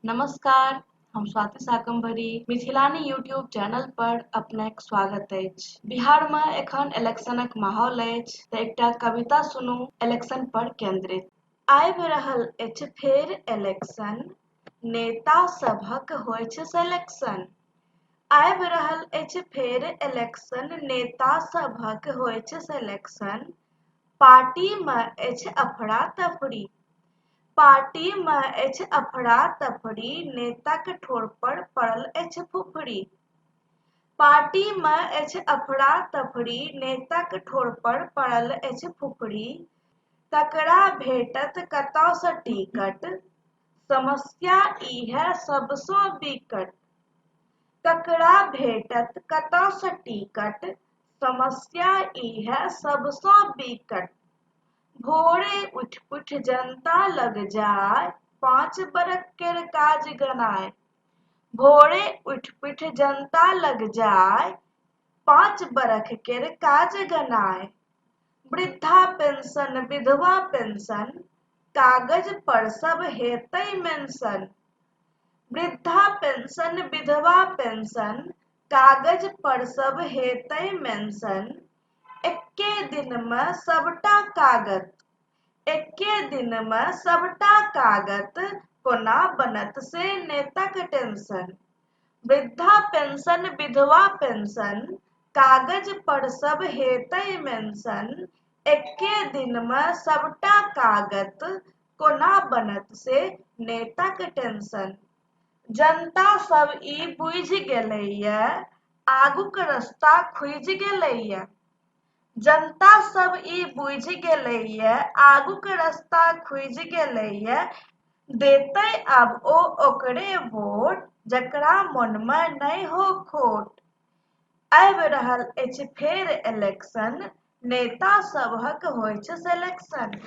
नमस्कार, हम स्वाति शाकम्भरी। मिथिलानी यूट्यूब चैनल पर अपनेक स्वागत अछि। बिहार मे एखन इलेक्शनक माहौल अछि तऽ एकटा कविता सुनू इलेक्शन पर केंद्रित। आबि रहल अछि फेर इलेक्शन, नेता सभक होइछ सेलेक्शन। आबि रहल अछि फेर इलेक्शन, नेता सभक होइछ सेलेक्शन। पार्टी मे अछि अफरा तफरी। पार्टी मे अछि अफरा तफरी, नेताक ठोर पर पड़ल अछि फुफरी। पार्टी मे अछि अफरा तफरी, नेताक ठोर पर पड़ल अछि फुफरी। ककरा भेटत कतऽ सँ टिकट, समस्या इएह सबसँ विकट। ककरा भेटत कतऽ सँ टिकट, समस्या इएह सबसँ विकट। भोरे उठि उठि जनता लग जाय, 5 बरख केर काज गनाय। भोरे उठि उठि जनता लग जाय, 5 बरख केर काज गनाय। वृद्धा पेंशन विधवा पेंशन, कागज पर सब हेतै मेंशन। वृद्धा पेंशन विधवा पेंशन, कागज पर सब हेतै मेंशन। एक्के दिन मे सबटा कागत, एक्के दिन मे सबटा कागत, कोना बनत से नेताक टेंशन। वृद्धा पेंशन विधवा पेंशन, कागज पर सब हेतै मेंशन। एक्के दिन मे सबटा कागत, कोना बनत से नेताक टेंशन। जनता सब ई बुझि गेलैये, आगूक रस्ता खुजि गेलैये। जनता सब ई बुझि गेलैये, आगूक रस्ता खुजि गेलैये। देतै आब ओ ओकरे वोट, जकरा मोन मे नहि हो खोट। आबि रहल अछि फेर इलेक्शन, नेता सबहक होइछ सेलेक्शन।